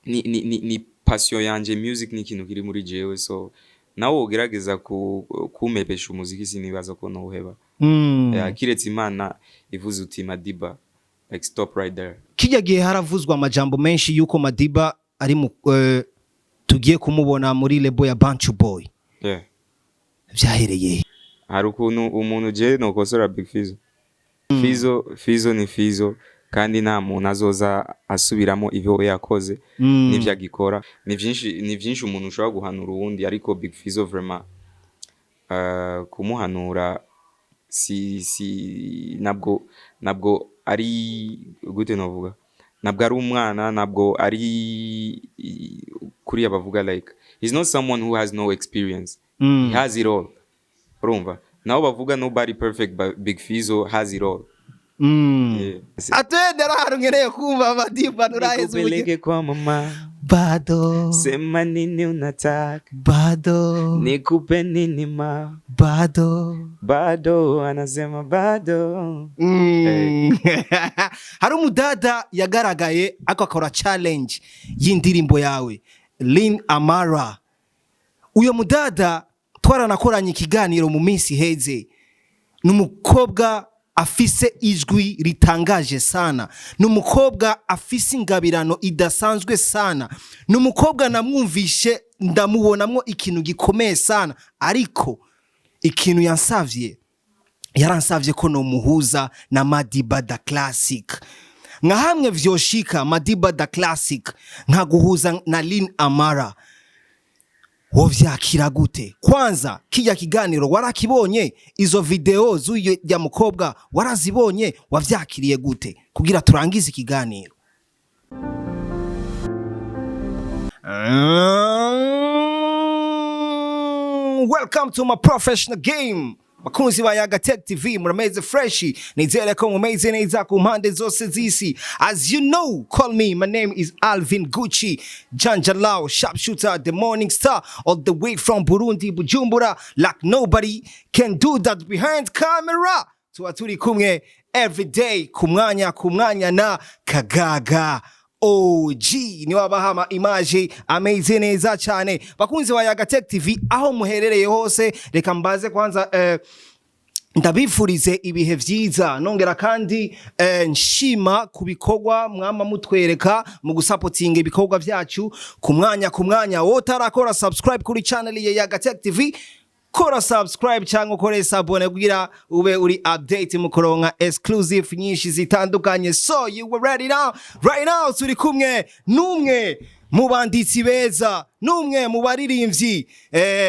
Ni passion yanje. Music ni ikintu kiri muri jewe, so nawe wogerageza kumpebesha umuziki, sinibaza ko nowuheba. Yeah, kiretse Imana ivuze uti: "Madiba, like, stop right there." Kijya gihe haravuzwa amajambo menshi yuko Madiba ari mu tugiye kumubona muri label ya Bantu Boy. Vyahereye he? Hari ukuntu umuntu, je nokosora Big Fizzo. Fizzo, Fizzo ni Fizzo, kandi nta muntu azoza asubiramo ivyo we yakoze n'ivyo agikora. Ni vyinshi, ni vyinshi umuntu ushobora guhanura uwundi, ariko Big Fizzo vraiment, kumuhanura si nabwo ari gute novuga, ntabwo ari umwana, ntabwo ari kuriya bavuga, like, he's not someone who has no experience. He has it all. Urumva nabo bavuga nobody perfect, but Big Fizzo has it all. Yeah. Atwende ari ahantu nkeneye kumva Madiba nturaheza uburyo. Nikupeleke kwa mama. Bado. Sema nini unataka. Bado. Nikupe nini ma. Bado. Bado, anasema bado. Hari umudada yagaragaye ariko akora challenge y'indirimbo yawe, Lin Amara. Uyo mudada twaranakoranye ikiganiro mu minsi iheze. Ni umukobwa afise ijwi ritangaje sana, ni umukobwa afise ingabirano idasanzwe sana, ni umukobwa namwumvishe ndamubonamwo ikintu gikomeye sana. Ariko ikintu yansavye, yaransavye ko nomuhuza na Madiba da Classic. Nka hamwe vyoshika Madiba da Classic nkaguhuza na Lin Amara, wovyakira gute? Kwanza kijya kiganiro warakibonye? Izo video z'uyo ya mukobwa warazibonye? Wavyakiriye gute? Kugira turangize ikiganiro. Welcome to my professional game. Bakunzi ba Yaga Tech TV, murameze fresh? Nizere ko mumeze neza ku mpande zose z'isi. As you know, call me, my name is Alvin Gucci Janjalao, sharpshooter, the morning star, all the way from Burundi, Bujumbura, like nobody can do that. Behind camera tuba turi kumwe every day, ku mwanya ku mwanya, na Kagaga OG, niwe abahama image ameze neza cyane. Bakunzi ba Yaga Tech TV, aho muherereye hose, reka mbaze kwanza ndabifurize ibihe vyiza, nongera kandi nshima ku bikorwa mwama mutwereka mu gusapotinga ibikorwa vyacu ku mwanya ku mwanya. Wowe utarakora subscribe kuri channel ya Yaga Tech TV, kora subscribe cyangwa ukore s'abonner kugira ube uri update mu kuronka exclusive nyinshi zitandukanye. So you were ready now? Right now turi kumwe n'umwe mu banditsi beza, n'umwe mu baririmbyi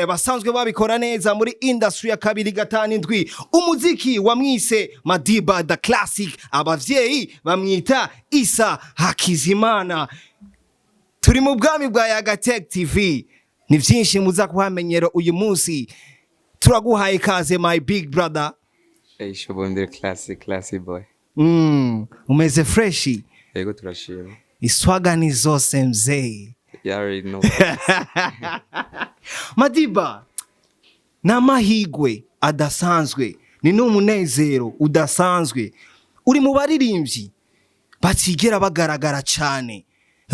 basanzwe babikora neza muri industry ya 257. Umuziki wamwise Madiba the Classic, abavyeyi bamwita Isa Hakizimana. Turi mu bwami bwa Yaga Tech TV, ni vyinshi muza kuhamenyera uyu munsi. Turaguhaye ikaze, my big brother. Hey, Shobondere Classic, classy boy. Umeze fresh? Yego, turashima. Iswaga ni zose, mzee. You already know. Madiba, ni amahigwe adasanzwe, ni n'umunezero udasanzwe. Uri mu baririmbyi batigera bagaragara cyane,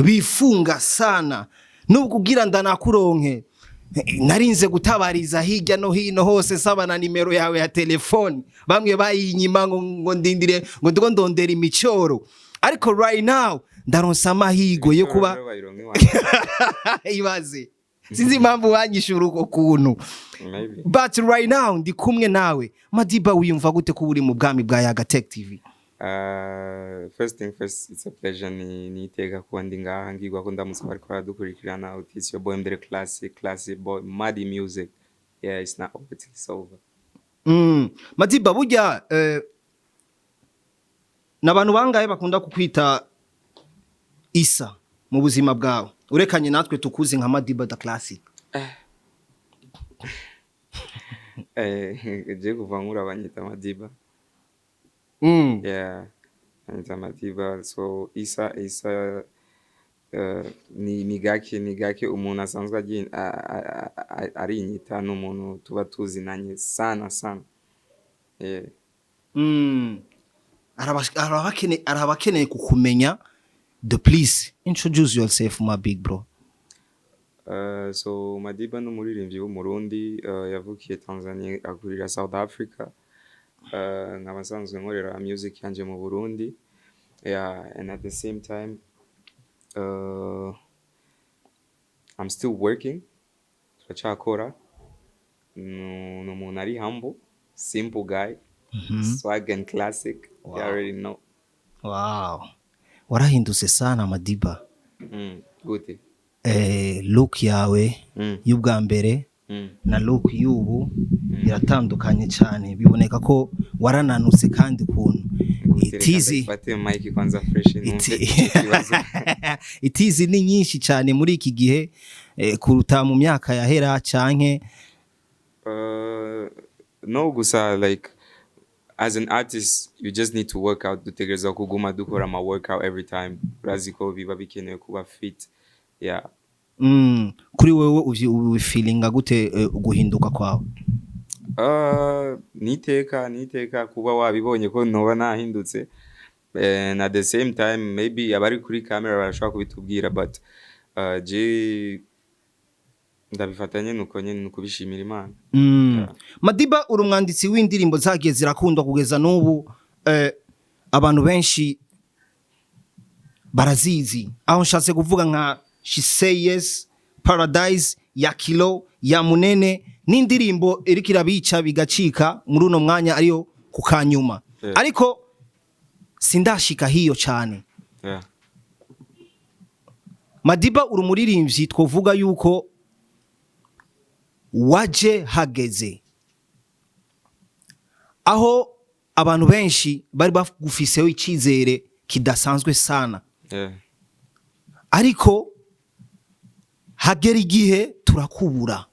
bifunga sana. Nubwo ugira ndanakuronke, narinze gutabariza hirya no hino hose nsaba na nimero yawe ya telefoni, bamwe bayinyima ngo ndindire, ngo ndiko ndondera imicoro. Ariko right now ndaronsa amahigwe yo kuba Rero bayironka iwawe. Ibaze, sinzi impamvu wanyishura uko kuntu. Maybe. But right now ndi kumwe nawe. Madiba, wiyumva gute kuba uri mu bwami bwa Yaga Tech TV? First thing first, it's a pleasure, ni iteka kuba ndi ngaha. Ngirwa ko ndamutse bariko baradukurikirana uti it's your boy Mbere Classic, classic boy, Muddy Music. Yeah, it's not over till it's over. Madiba, burya n'abantu bangahe bakunda kukwita Isa mu buzima bwawe, urekanye natwe tukuzi nka Madiba the Classic? Je kuva nkura banyita Madiba. Yeah, banyita Madiba. So Isa, Isa ni gake umuntu asanzwe arinyita, n'umuntu tuba tuzinanye sana sana. Yeah. Arabakeneye kukumenya. The please introduce yourself, my big bro. So Madiba ni umuririmbyi w'Umurundi, yavukiye Tanzania, akurira South Africa. Nkaba nsanzwe nkorera music yanje mu Burundi. Yeah, and at the same time I'm still working. Turacyakora. Ni umuntu ari humble, simple guy, swag and classic. You already know. Wow, warahindutse sana, Madiba. Gute? Look yawe y'ubwa mbere na look y'ubu biratandukanye cyane. Biboneka ko warananutse kandi ukuntu Gute? Reka itizi ndafate mic kwanza fresh numve icyo kibazo. Itizi ni nyinshi cyane muri iki gihe kuruta mu myaka yahera canke? No, gusa like as an artist you just need to work out. Dutegerezwa kuguma dukora ama workout every time. Urazi ko biba bikenewe kuba fit, yeah. Kuri wewe ubifilinga gute guhinduka kwawe? Niteka kuba wabibonye ko noba nahindutse, and at the same time maybe abari kuri camera barashobora kubitubwira, but je ndabifata nyene uko nyene, ni ukubishimira Imana. Yeah. Madiba, uri umwanditsi w'indirimbo zagiye zirakundwa kugeza n'ubu, abantu benshi barazizi. Aho nshatse kuvuga nka She Say Yes, Paradise ya Kilo ya Munene, n'indirimbo iriko irabica bigacika muri uno mwanya, ariyo ku kanyuma. Ariko sindashika hiyo cyane. Madiba, uri umuririmbyi twovuga yuko waje hageze aho abantu benshi bari bagufiseho icyizere kidasanzwe sana, ariko hagera igihe turakubura.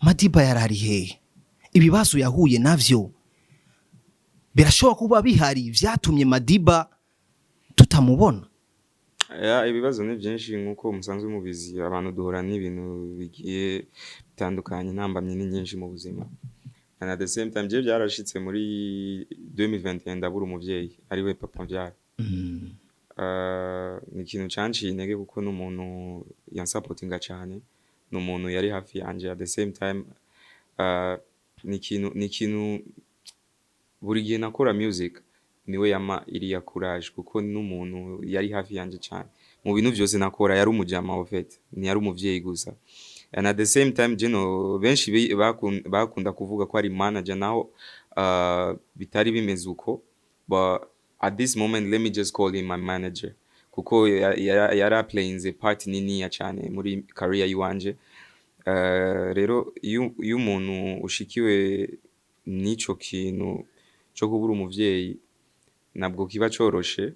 Madiba yarari hehe? Ibibazo yahuye navyo birashobora kuba bihari vyatumye Madiba tutamubona. Yeah, ibibazo ni byinshi nk'uko musanzwe mubizi. Abantu duhura n'ibintu bigiye bitandukanye, intambamyi ni nyinshi mu buzima, and at the same time je byarashitse muri 2021 ndabura umuvyeyi, ariwe papa mvyara. Ni ikintu canciye intege kuko n'umuntu yansapotinga cyane, ni umuntu yari hafi yanje. At the same time ni ikintu buri gihe nakora music niwe yama iriya courage, kuko n'umuntu yari hafi yanje cyane mu bintu byose nakora. Yari umujama en fait, ntiyari umuvyeyi gusa. And at the same time jeno benshi bakunda kuvuga ko ari manager, naho bitari bimeze uko, but at this moment let me just call him my manager, kuko yara playinze part niniya cyane muri career yiwanje. Rero iyo umuntu ushikiwe n'ico kintu cyo kubura umuvyeyi, ntabwo kiba coroshe.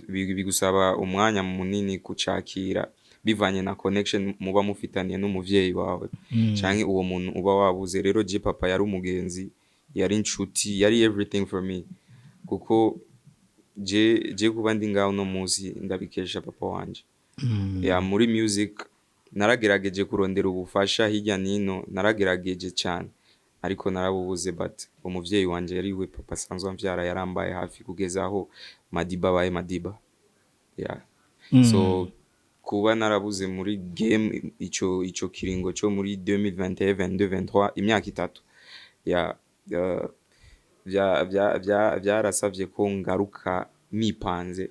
Bigusaba umwanya munini kucakira, bivanye na connection muba mufitaniye n'umuvyeyi wawe canke uwo muntu uba wabuze. Rero je papa yari umugenzi, yari inshuti, yari everything for me, kuko je kuba ndi ngaho uno munsi ndabikesha papa wanje. Ya, muri music naragerageje kurondera ubufasha hirya nino, naragerageje cyane ariko narabubuze, but umuvyeyi wanje yari we papa asanzwe amvyara, yarambaye hafi kugeza aho Madiba abaye Madiba, yeah. So kuba narabuze muri game ico kiringo cyo muri 2021, 22, 23, imyaka 3 ya vyarasavye ko ngaruka nipanze.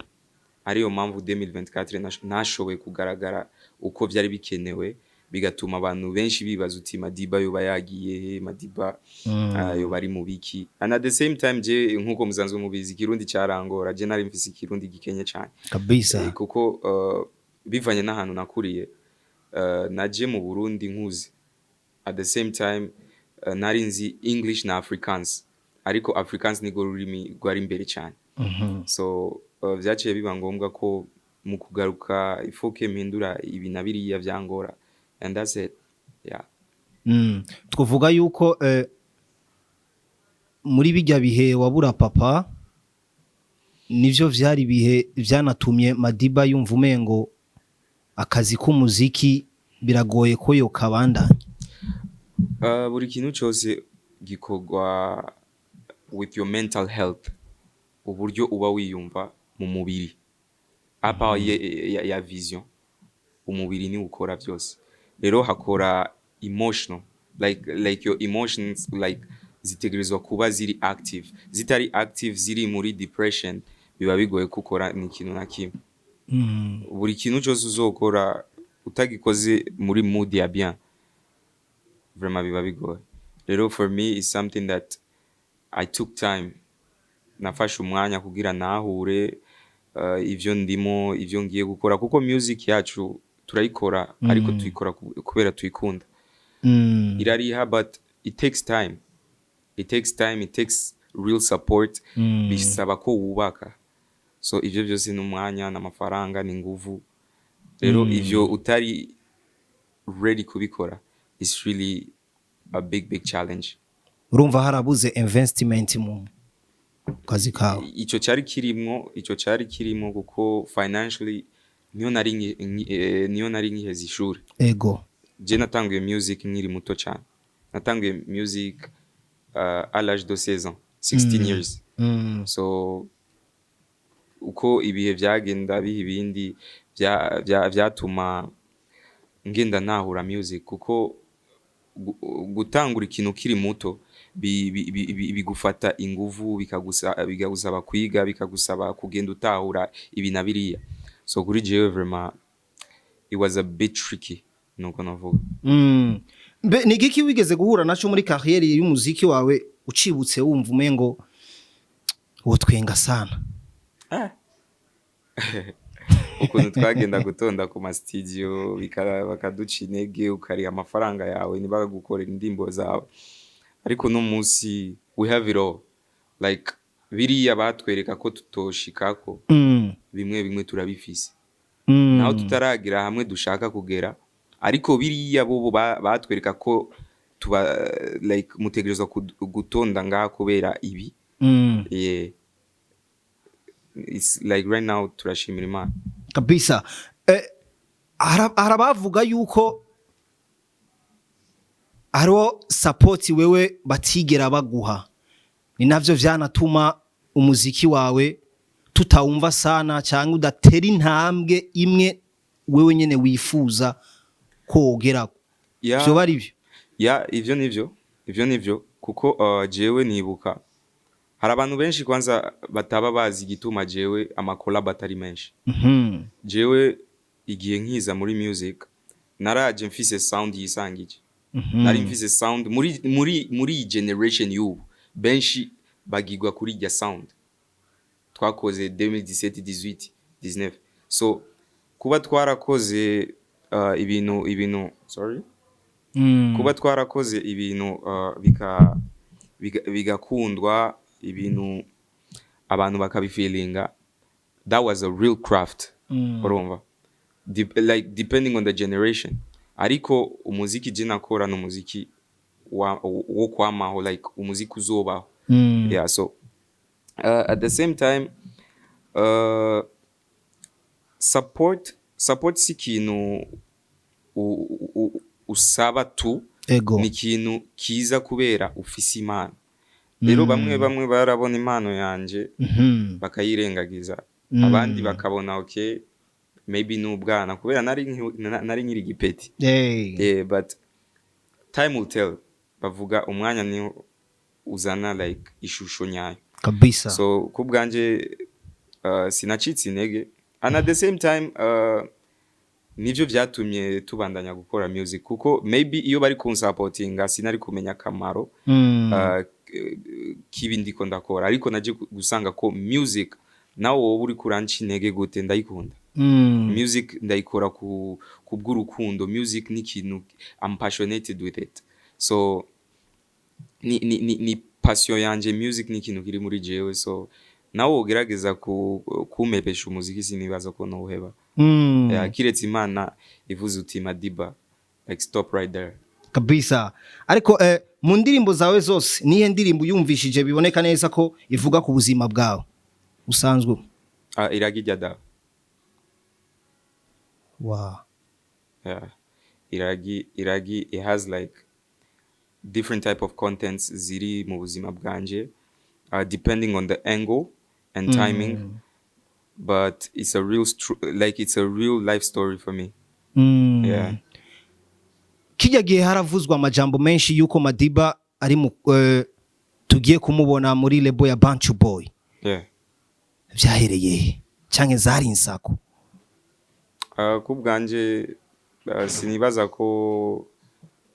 Ariyo mpamvu 2024 nashoboye kugaragara uko vyari bikenewe, bigatuma abantu benshi bibaza uti: "Madiba yoba yagiye he? Madiba yoba ari mu biki?" And at the same time je nkuko musanzwe mubizi, Ikirundi carangora. Je nari mfise Ikirundi gikenye cane. Kabisa. Kuko bivanye n'ahantu nakuriye, naje mu Burundi nkuze. At the same time nari nzi English na Afrikaans, ariko Afrikaans nirwo rurimi rwari imbere cyane. So vyaciye biba ngombwa ko mu kugaruka ifoke mpindura ibi na biriya vyangora, and that's it, yeah. Twavuga yuko muri bijya bihe wabura papa nivyo vyari ibihe vyanatumye Madiba yumva umengo akazi k'umuziki biragoye ko yokabandanya. Buri kintu cyose gikorwa with your mental health, uburyo uba wiyumva. mu mubiri, à part ya vision. Umubiri niwo ukora byose. Rero hakora emotional, like your emotions, like zitegerezwa kuba ziri active. Zitari active, ziri muri depression, biba bigoye gukora n'ikintu na kimwe. Buri kintu cyose uzokora utagikoze muri mood ya bien, vraiment biba bigoye. Rero for me is something that I took time, nafashe umwanya kugira nahure ivyo ndimo, ivyo ngiye gukora, kuko music yacu turayikora, ariko tuyikora kubera tuyikunda. Irariha, but it takes time, it takes time, it takes real support. Bisaba ko wubaka. So ivyo byose ni umwanya n'amafaranga n'inguvu. Rero ivyo utari ready kubikora, it's really a big, big challenge. Urumva harabuze investment mu kazi kawe. Ico cyari kirimwo, ico cyari kirimwo, kuko financially niyo nari nkiheza ishuri. Je natanguye music nkiri muto cyane. Natanguye music à l'âge de 16 ans, 16 years. So uko ibihe byagenda biha ibindi, vyatuma ngenda nahura music, kuko gutangura ikintu ukiri muto bigufata inguvu, bikagusaba kwiga, bikagusaba kugenda utahura ibi na biriya. So kuri jewe vraiment it was a bit tricky, nuko navuga. Mbe ni igiki wigeze guhura naco muri carrière y'umuziki wawe, ucibutse wumva umengo wotwenga sana? Ukuntu twagenda gutonda ku ma studio, bakaduca intege, ukariha amafaranga yawe ntibagagukorera indirimbo zawe. Ariko uno munsi we have it all. Like biriya batwereka ko tutoshikako, bimwe bimwe turabifise. Naho tutaragira hamwe dushaka kugera, ariko biriya bobo batwereka ko tuba like mutegerezwa gutonda ngaha kubera ibi. Yeah, it's like right now turashimira Imana. Kabisa. Hari abavuga yuko hariho support wewe batigera baguha, ni navyo vyanatuma umuziki wawe tutawumva sana cyangwa udatera intambwe imwe wewe nyene wifuza ko wogerako. Vyoba ari byo? Ya, ivyo nivyo, ivyo nivyo, kuko jewe nibuka hari abantu benshi kwanza bataba bazi igituma jewe ama collab atari menshi. Jewe igihe nkiza muri music, naraje mfise sound yisangije. Nari mfise sound muri iyi generation y'ubu, benshi bagigwa kuri irya sound twakoze 2017, 18, 19. So kuba twarakoze ibintu, sorry, kuba twarakoze ibintu bigakundwa, ibintu abantu bakabifilinga, that was a real craft. Urumva, like depending on the generation, ariko umuziki je nakora ni umuziki wo kwamaho, like umuziki uzobaho. Yeah, so at the same time support si ikintu usaba tu. Ni ikintu kiza kubera ufise impano. Rero bamwe bamwe barabona impano yanje bakayirengagiza, abandi bakabona okay, maybe n'ubwana, kubera nari nkiri igipeti. Yeah, but time will tell. Bavuga umwanya ni uzana like ishusho nyayo. So ku bwanje sinacitse intege, and at the same time nivyo vyatumye tubandanya gukora music, kuko maybe iyo bari kunsapotinga sinari kumenya akamaro k'ibi ndiko ndakora. Ariko naje gusanga ko music, nawe wowe uriko uranca intege gute, ndayikunda. Music ndayikora ku bw'urukundo. Music ni ikintu I'm passionated with it, so ni passion yanje. Music ni ikintu kiri muri jewe, so nawe wogerageza kumpepesha umuziki, sinibaza ko nowuheba. Yeah, kiretse Imana ivuze uti: "Madiba, like stop right there." Kabisa. Ariko mu ndirimbo zawe zose, nihe ndirimbo uyumvishije biboneka neza ko ivuga ku buzima bwawe usanzwe? Ah, Iragi rya Dawe. Yeah, Iragi, it has like different type of contents ziri mu buzima bwanje, depending on the angle and timing. But it's a real like it's a real life story for me. Yeah. Kijya gihe haravuzwa amajambo menshi yuko Madiba ari mu tugiye kumubona muri label ya Bantu Boy. Vyahereye he? Canke zari insako? Ku bwanje, sinibaza ko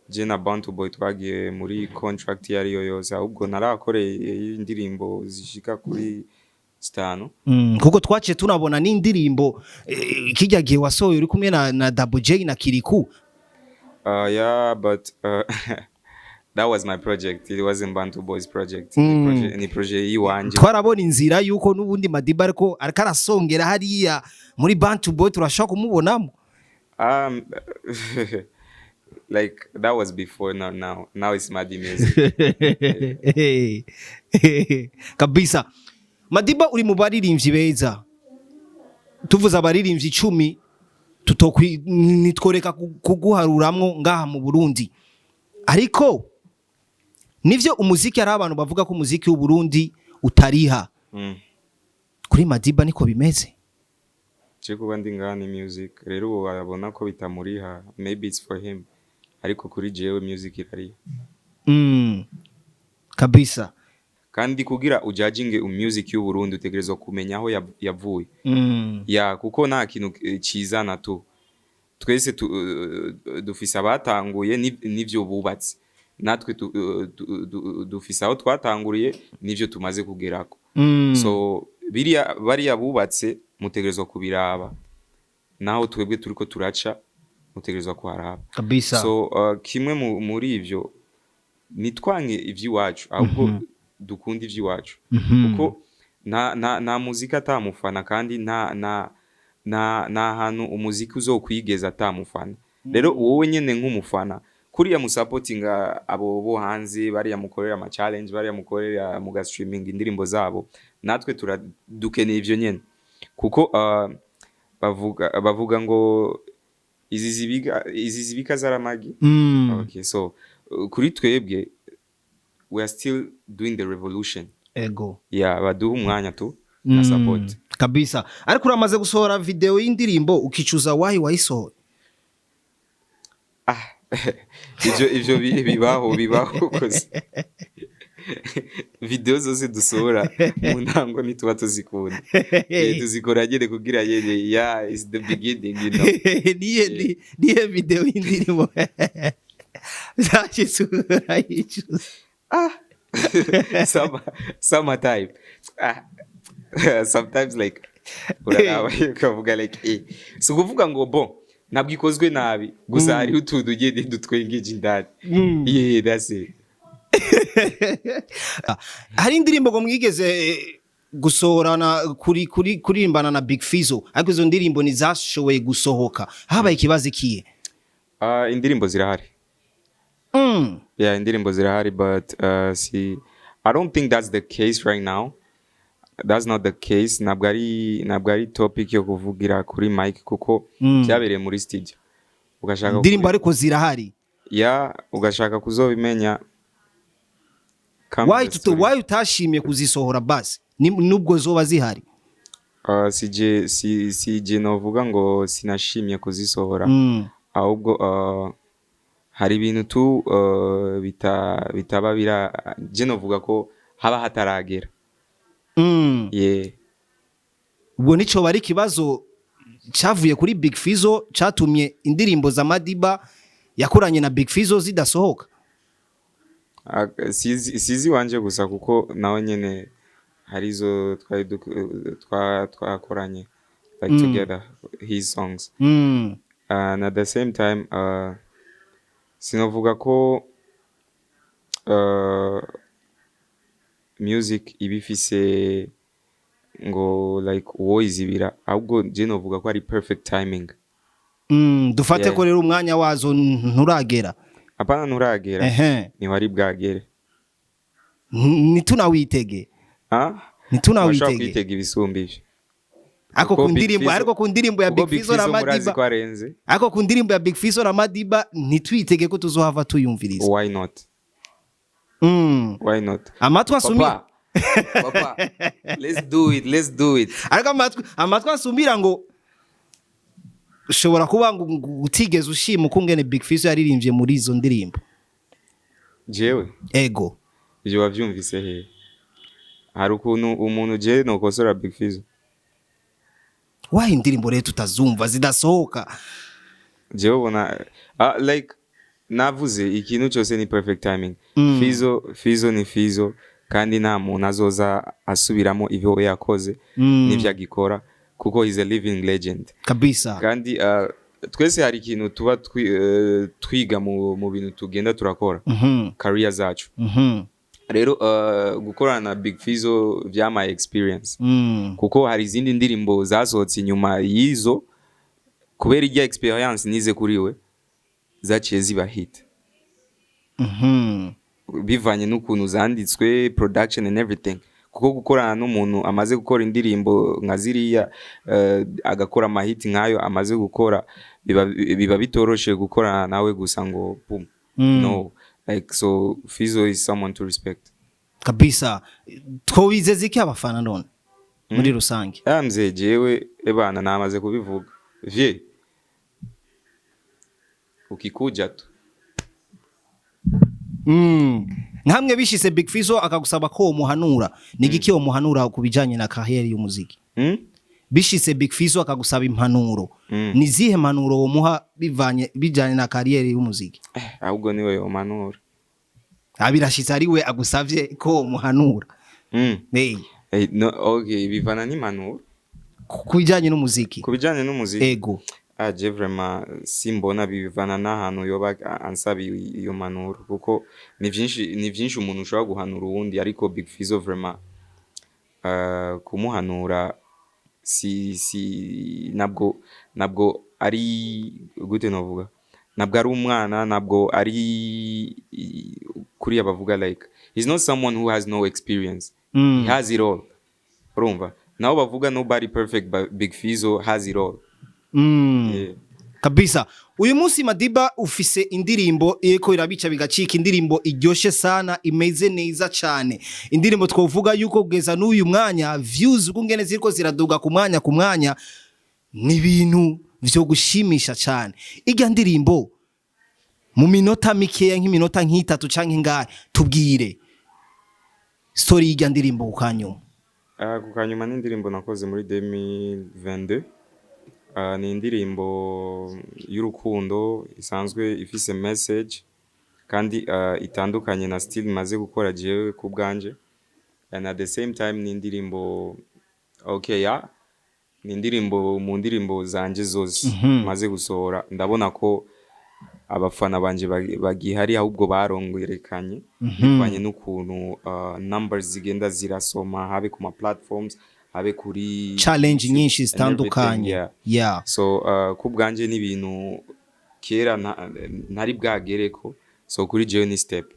je na Bantu Boy twagiye muri contract iyo ariyo yose, ahubwo narakoreye indirimbo zishika kuri zitanu. Kuko twaciye tunabona n'indirimbo kijya gihe wasohoye uri kumwe na Double J na Kiriku. Yeah, but that was my project. It wasn't Bantu Boys project. Ni projet yiwanje. Twarabona inzira yuko n'ubundi Madiba ariko arasongera hariya muri Bantu Boy, turashobora kumubonamo. Like that was before, not now. Now it's Madi Music. Kabisa. Madiba, uri mu baririmbyi beza. Tuvuze abaririmbyi 10, tutokwi nitworeka kuguharuramwo ngaha mu Burundi. Ariko nivyo, umuziki, hari abantu bavuga ko umuziki w'u Burundi utariha. Kuri Madiba niko bimeze? Je kuba ndi ngaha ni music. Rero ubu barabona ko bitamuriha. Maybe it's for him. Ariko kuri jewe music irariha. Kabisa. Kandi kugira ujudginge music y'u Burundi, utegerezwa kumenya aho yavuye. Ya, kuko nta kintu cizana tu. Twese dufise abatanguye n'ivyo bubatse. Natwe dufise aho twatanguriye n'ivyo tumaze kugerako. So biriya bariya bubatse mutegerezwa kubiraba, naho twebwe turiko turaca mutegerezwa kuharaba. So kimwe muri ivyo, nitwange ivy'iwacu, ahubwo dukunda ivy'iwacu, kuko nta muziki atamufana, kandi nta hantu umuziki uzokwigeza atamufana. Rero wowe nyene nk'umufana, kuriya musapotinga abo bo hanze, bariya mukorera ama challenge, bariya mukorera muga streaming indirimbo zabo, natwe dukeneye ivyo nyene, kuko bavuga ngo izi zibika zaramagi. Okay, so kuri twebwe we are still doing the revolution. Yeah, baduha umwanya tu na support. Kabisa. Ariko uramaze gusohora video y'indirimbo ukicuza wayi wayisohoye? Ah, ivyo bibaho koze video zose dusohora mu ntango ntituba tuzikunda. Tuzikora nyene kugira nyene, yeah, it's the beginning. Niye video y'indirimbo vyashitse urayicuza? Ah, summertime. Ah, sometimes like uraraba ukavuga like si ukuvuga ngo bon, ntabwo ikozwe nabi gusa, hariho utuntu nyene dutwengeje indani. Yeah, that's it. Hari indirimbo ngo mwigeze gusohorana kuri kuririmbana na Big Fizzo, ariko izo ndirimbo ntizashoboye gusohoka. Habaye ikibazo ikiye? Indirimbo zirahari. Yeah, indirimbo zirahari, but see, I don't think that's the case right now. That's not the case. Ntabwo ari topic yo kuvugira kuri mic, kuko byabereye muri studio, ugashaka Indirimbo ariko zirahari? Ya, ugashaka kuzobimenya, come Why to the studio. Why utashimye kuzisohora basi nubwo zoba zihari? Si je novuga ngo sinashimye kuzisohora, ahubwo hari ibintu tu bitaba bira, je novuga ko haba hataragera. Yeah. Ubwo nico bari ikibazo cavuye kuri Big Fizzo catumye indirimbo za Madiba yakoranye na Big Fizzo zidasohoka? Sizi wanje gusa, kuko nawe nyene hari izo twari twakoranye like together his songs. And at the same time, sinovuga ko music iba ifise ngo like uwoyizibira, ahubwo je novuga ko ari perfect timing. Dufate ko rero umwanya wazo nturagera. Apana, nturagera. Ntiwari bwagere. Ntitunawitege. Ah, urashobora Ntitunawitege. kwitega ibisumba ivyo. Ariko Kuko ku Big ndirimbo Fizzo ariko ku ndirimbo ya kuko Big Big Fizzo na Fizzo murazi Madiba ko arenze. Ariko ku ndirimbo ya Big Fizzo na Madiba, ntitwitege ko tuzohava tuyumviriza. Why not? Why not? Amatwi asumira. Papa. Papa, let's do it, let's do it. Ariko amatwi asumbira ngo ushobora kuba ngo utigeze ushima ukungene Big Fizzo yaririmbye muri izo ndirimbo. Jewe? Ego. Ivyo wavyumvise he? Hari ukuntu umuntu je nokosora Big Fizzo? Wahe indirimbo rero tutazumva zidasohoka? Jewe ubona, like navuze, ikintu cyose ni perfect timing. Fizzo, Fizzo ni Fizzo, kandi nta muntu azoza asubiramo ivyo yakoze n'ivyo agikora, kuko he's a living legend. Kandi twese hari ikintu tuba twiga mu bintu tugenda turakora, career zacu. Rero gukorana na Big Fizzo vyamaye experience, kuko hari izindi ndirimbo zasohotse inyuma y'izo, kubera irya experience nize kuri we, zaciye ziba hit, bivanye n'ukuntu zanditswe, production and everything, kuko gukorana n'umuntu amaze gukora indirimbo nka ziriya, agakora amahiti nk'ayo amaze gukora, biba bitoroshe gukorana nawe gusa ngo boom. No, like, so Fizzo is someone to respect. Kabisa. Twobizeza iki abafana none muri rusange? Ya mzee, jewe ebana namaze kubivuga vye, ukikuja tu. Nkamwe bishise Big Fizzo akagusaba ko womuhanura, ni igiki womuhanura ku bijanye na carrière y'umuziki? Mm? Bishise Big Fizzo akagusaba impanuro, ni zihe mpanuro womuha bivanye bijanye na carrière y'umuziki? Eh, ahubwo niwe yomanura. Abirashitse ari we agusavye ko womuhanura. Hey. Eh, no, okay, bivana n'impanuro. Ku bijanye n'umuziki. Ku bijanye n'umuziki? Ego. Ah, je vraiment simbona, bivana n'ahantu yoba ansaba iyo mpanuro, kuko ni vyinshi umuntu ushobora guhanura uwundi, ariko Big Fizzo vraiment, kumuhanura si nabwo ari gute novuga, ntabwo ari umwana, ntabwo ari kuriya bavuga, like he's not someone who has no experience. He has it all. Urumva nabo bavuga nobody perfect, but Big Fizzo has it all. Yeah. Kabisa. Uyu munsi Madiba ufise indirimbo iriko irabica bigacika, indirimbo iryoshe sana, imeze neza cyane, indirimbo twovuga yuko kugeza n'uyu mwanya views ukungene ziriko ziraduga ku mwanya ku mwanya ni ibintu vyo gushimisha cyane. Irya ndirimbo mu minota mikeya, nk'iminota nk'itatu canke ingahe, tubwire story y'irya ndirimbo ku kanyuma. Ku kanyuma ni indirimbo nakoze muri 2022. Ni indirimbo y'urukundo isanzwe ifise message, kandi itandukanye na style maze gukora jewe ku bwanje, and at the same time ni indirimbo, okay, yeah, ni indirimbo mu ndirimbo zanje zose maze gusohora, ndabona ko abafana banje bagihari, ahubwo barongerekanye bivanye n'ukuntu numbers zigenda zirasoma, habe ku ma platforms, habe kuri challenge nyinshi and everything, zitandukanye. Yeah. So ku bwanje ni ibintu kera ntari bwagereko, so kuri jewe ni step,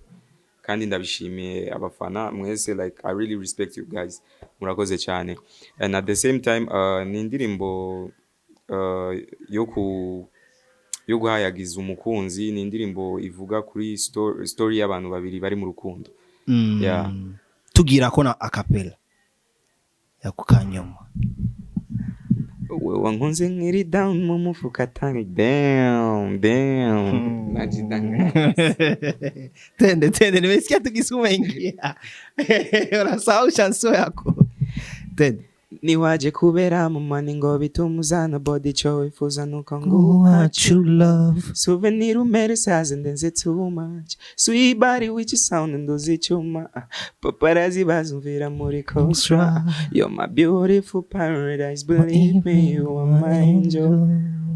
kandi ndabishimiye abafana mwese. Like, I really respect you guys, murakoze cyane. And at the same time ni indirimbo yo guhayagiza umukunzi, ni indirimbo ivuga kuri story y'abantu babiri bari mu rukundo. Yeah. Tugira ko na acapella ya ku kanyuma. We wankunze nkiri down mu mufuka tani, damn, damn, najidanganya. Tende tende, nimesikia tukisuma ingia, unasahau chanson yako, tende. Niwaje kubera mu mani ngo bituma body, ico wifuza nuko nguha True love. Souvenir umere saze ndenze too much. Sweet body with your sound nduzi icyuma. Paparazzi bazumvira muri Costa. You're my beautiful paradise. Believe me, you are my angel.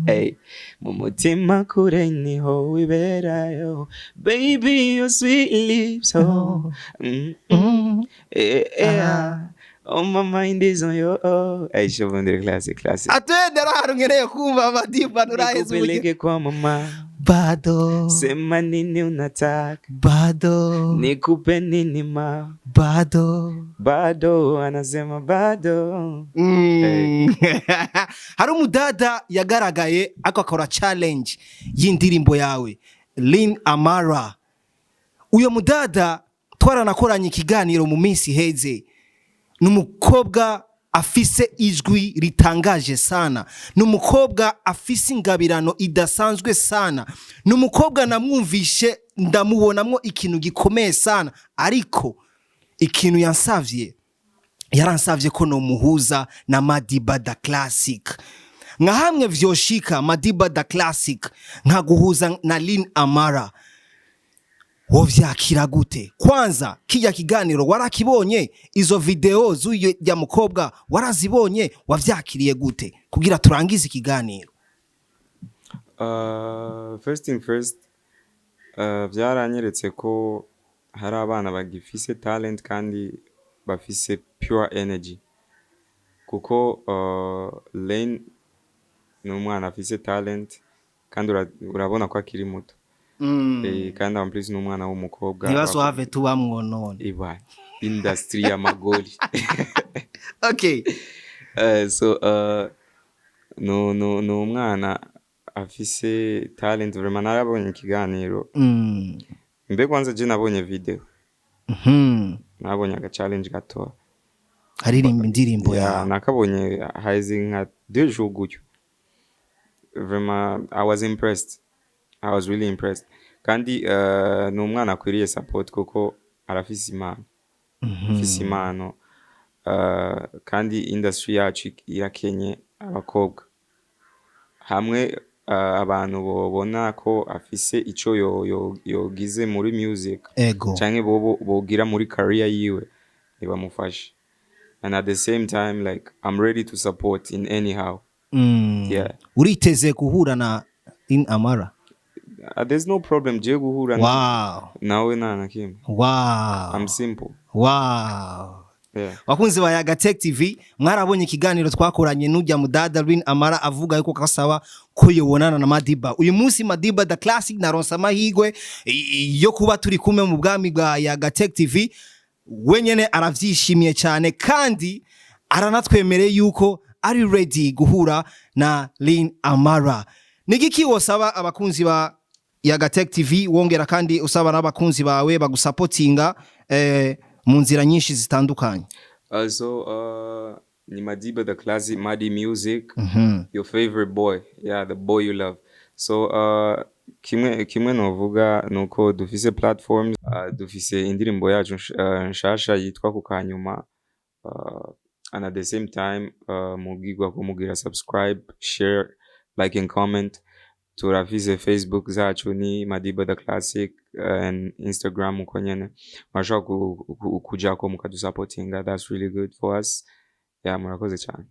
Hey, mu mutima kure niho wiberayo. Baby, your sweet lips, oh. Yeah. Oh, my mind is on you. Oh. Hey, Shovundire classic, classic. Atwende ahantu nkeneye kumva Madiba nturaheze uburyo. Nikupeleke kwa mama. Bado. Sema nini unataka. Bado. Nikupe nini ma. Bado. Bado anasema bado. Hari umudada yagaragaye ariko akora challenge y'indirimbo yawe, Lin Amara. Uyo mudada Twaranakoranye ikiganiro mu minsi iheze. Ni umukobwa afise ijwi ritangaje sana, ni umukobwa afise ingabirano idasanzwe sana, ni umukobwa namwumvishe ndamubonamwo ikintu gikomeye sana. Ariko ikintu yansavye, yaransavye ko nomuhuza na Madiba da Classic. Nka hamwe vyoshika Madiba da Classic nkaguhuza na Lin Amara, wovyakira gute? Kwanza kijya kiganiro warakibonye? Izo video z'uyo ya mukobwa warazibonye? Wavyakiriye gute, kugira turangize ikiganiro? First thing first, byaranyeretse ko hari abana bagifise talent kandi bafise pure energy, kuko Lane ni umwana afise talent kandi urabona ko akiri muto. Kandi en plus ni umwana w'umukobwa. Ntibazohave tubamwo none. Iba industry y'amagoli. So no ni umwana afise talent vraiment. Narabonye ikiganiro. Mbe kwanza je nabonye video. Nabonye aga challenge gato. Aririmba indirimbo ya yawe. Nakabonye haheze nka 2 jours gutyo. Vraiment I was impressed, I was really impressed. Kandi ni umwana akwiriye support kuko arafise impano, afise impano. Kandi industry yacu irakenye abakobwa. Hamwe abantu bobona ko afise ico yogize muri music canke bobo bogira muri career yiwe, ntibamufashe. And at the same time, like, I'm ready to support in anyhow. Yeah. Uriteze guhura na Lin Amara? There's no problem je guhura nawe, nta na kimwe. I'm simple. Yeah. Bakunzi ba Yaga Tech TV, mwarabonye ikiganiro twakoranye n'ujya mudada Lin Amara, avuga yuko kasaba ko yobonana na Madiba. Uyu munsi Madiba the Classic naronsa amahigwe yo kuba turi kumwe mu bwami bwa Yaga Tech TV. Wenyene aravyishimiye cyane kandi aranatwemereye yuko ari ready guhura na Lin Amara. Nigiki wosaba abakunzi ba Yaga Tech TV, wongera kandi usaba n'abakunzi bawe bagusapotinga mu nzira nyinshi zitandukanye? So ni Madiba the Classic, Madi Music, your favorite boy, yeah, the boy you love. So kimwe kimwe novuga nuko dufise platforms, dufise indirimbo yacu nshasha yitwa Kukanyuma, and at the same time mubwirwa ko mugira subscribe, share, like and comment. Turafise Facebook zacu ni Madiba the Classic and Instagram uko nyene. Murashobora kujako mukadusapotinga. That's really good for us. Yeah, murakoze cyane.